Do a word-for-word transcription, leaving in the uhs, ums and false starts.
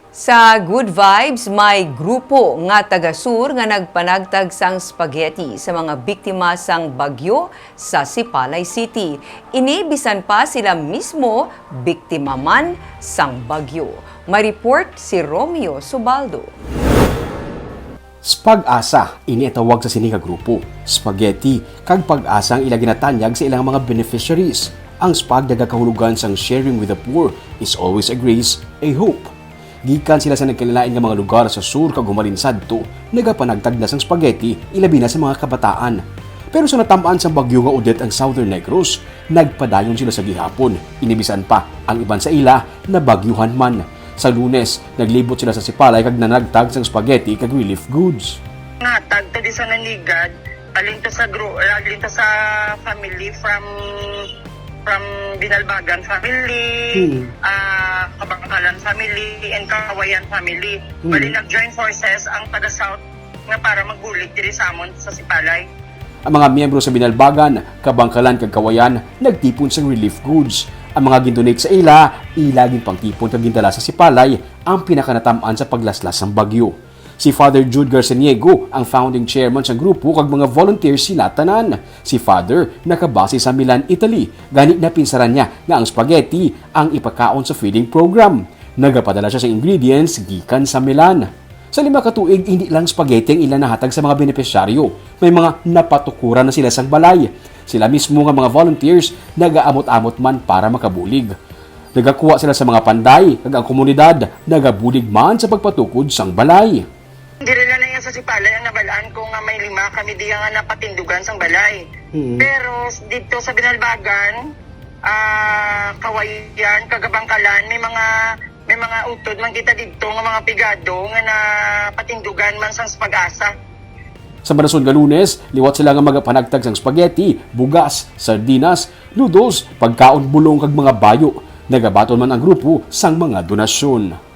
Sa Good Vibes, may grupo nga taga-sur nga nagpanagtag sang spaghetti sa mga biktima sang bagyo sa Sipalay City. Ini bisan pa sila mismo biktima man sang bagyo. May report si Romeo Subaldo. Spag-asa, ini ang tawag sa sini nga grupo. Spaghetti, kag pag-asa ang ila ginatanyag sa ilang mga beneficiaries. Ang Spag nagakahulugan sang sharing with the poor is always a grace, a hope. Gikan sila sa nagkalain-lain nga mga lugar sa sur kag humalin sadto, nagapanagtag na sang spaghetti, ilabi na sa mga kabataan. Pero sa natam-an sang bagyo nga Odette ang Southern Negros, nagpadayon sila sa gihapon. Ini bisan pa, ang iban sa ila nabagyuhan man. Sa Lunes, naglibot sila sa Sipalay kag nanagtag sang spaghetti kag relief goods. Natag to di sa Nanigad, alin to sa gro, alin to sa family from from Binalbagan family, Hmm. ah, Kabangkalan family, and Kawayan family. Hmm. Bali, nag-join forces ang taga-South nga para magbulig diri sa amon sa Sipalay. Ang mga miyembro sa Binalbagan, Kabangkalan kag Kawayan nagtipon sang relief goods. Ang mga gindonate sa ila, ila ginpangtipon kag gindala sa Sipalay ang pinakanatam-an sa paglaslas sang bagyo. Si Father Jude Garciniego, ang founding chairman sang grupo kag mga volunteers sila tanan. Si Father nakabase sa Milan, Italy, gani napinsaran niya nga ang spaghetti ang ipakaon sa feeding program. Nagapadala siya sa ingredients gikan sa Milan. Sa lima ka tuig, hindi lang spaghetti ang ila nahatag sa mga benepisyaryo. May mga napatukuran na sila sang balay. Sila mismo nga mga volunteers nagaamot-amot man para makabulig. Nagakuha sila sa mga panday, kag ang komunidad nagabulig man sa pagpatukod sang balay. Diri lang na yan sa Sipalay ang nabalaan ko nga may lima kami diya nga napatindugan sang balay. Hmm. Pero dito sa Binalbagan, ah, Kawayan, Kabangkalan, may mga may mga utod man kita dito nga mga pigado nga napatindugan man sang Spag-asa. Sa marason nga Lunes, liwat sila nga magapanagtag sang spaghetti, bugas, sardinas, noodles, pagkaon, bulong kag mga bayo. Nagabaton man ang grupo sang mga donasyon.